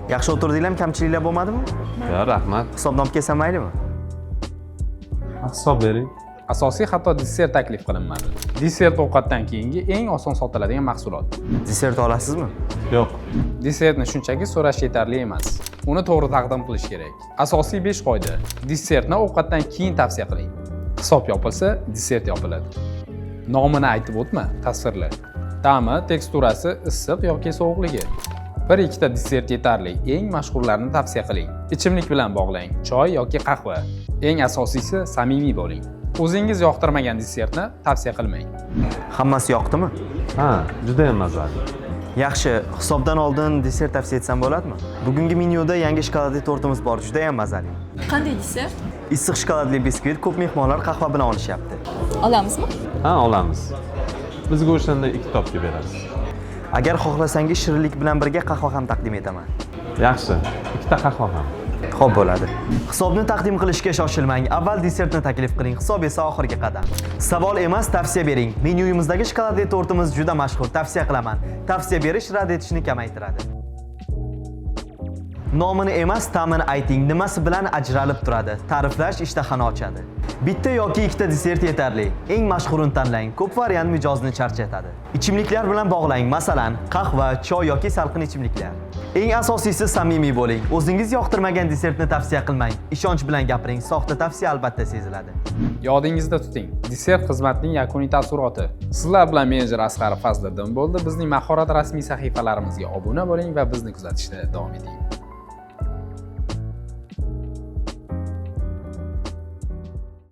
Yaxshi o'tirdinglarmi, kamchiliklar bo'lmadimi? Yo, rahmat. Hisobni olib kelsam maylimi? Hisob bering. Asosiy xato: desert taklif qilinmadi. Desert ovqatdan keyingi eng oson sotiladigan mahsulot. Desert olasizmi? Yo'q. Desertni shunchaki so'rash yetarli emas. Uni to'g'ri taqdim qilish kerak. Asosiy 5 qoida. Desertni ovqatdan keyin tavsiya qiling. Hisob yopilsa, desert yopiladi. Nomini aytib o'tma, tasvirla. Ta'mi, teksturasi, issiq yoki sovuqligi. Bir ikkita desert yetarli, eng mashhurlarini tavsiya qiling. Ichimlik bilan bog'lang, choy yoki qahva. Eng asosiysi, samimiy bo'ling. O'zingiz yoqtirmagan desertni tavsiya qilmang. Hammasi yoqdimi? Ha, juda ham mazali. Yaxshi, hisobdan oldin desert tavsiya etsam bo'ladimi? Bugungi menyuda yangi shokoladli tortimiz bor, juda ham mazali. Qanday desert? Issiq shokoladli biskvit, ko'p mehmonlar qahva bilan olishyapti. Olamizmi? Ha, olamiz. Bizga o'shanda ikkita olib kelib berasiz. Agar xohlasangiz, shirinlik bilan birga qahva ham taqdim etaman. Yaxshi, ikkita qahva ham. Xo'p, bo'ladi. Hisobni taqdim qilishga shoshilmang. Avval desertni taklif qiling, hisob esa oxirgi qadam. Savol emas, tavsiya bering. Menyuyimizdagi shokoladli tortimiz juda mashhur, tavsiya qilaman. Tavsiya berish rad etishni kamaytiradi. Nomini emas, ta'mini ayting. Nimasi bilan ajralib turadi? Ta'riflash ishtahani ochadi. Bitta yoki ikkita desert yetarli. Eng mashhurini tanlang. Ko'p variant mijozni charchatadi. Ichimliklar bilan bog'lang. Masalan, qahva, choy yoki salqin ichimliklar. Eng asosiysi, samimiy bo'ling. O'zingiz yoqtirmagan desertni tavsiya qilmang. Ishonch bilan gapiring. Soxta tavsiya albatta seziladi. Yodingizda tuting, desert xizmatning yakuniy taassuroti. Sizlar bilan menejer Asqar Fazliddin bo'ldi. Bizning mahorat rasmiy sahifalarimizga obuna bo'ling va bizni kuzatishda davom eting.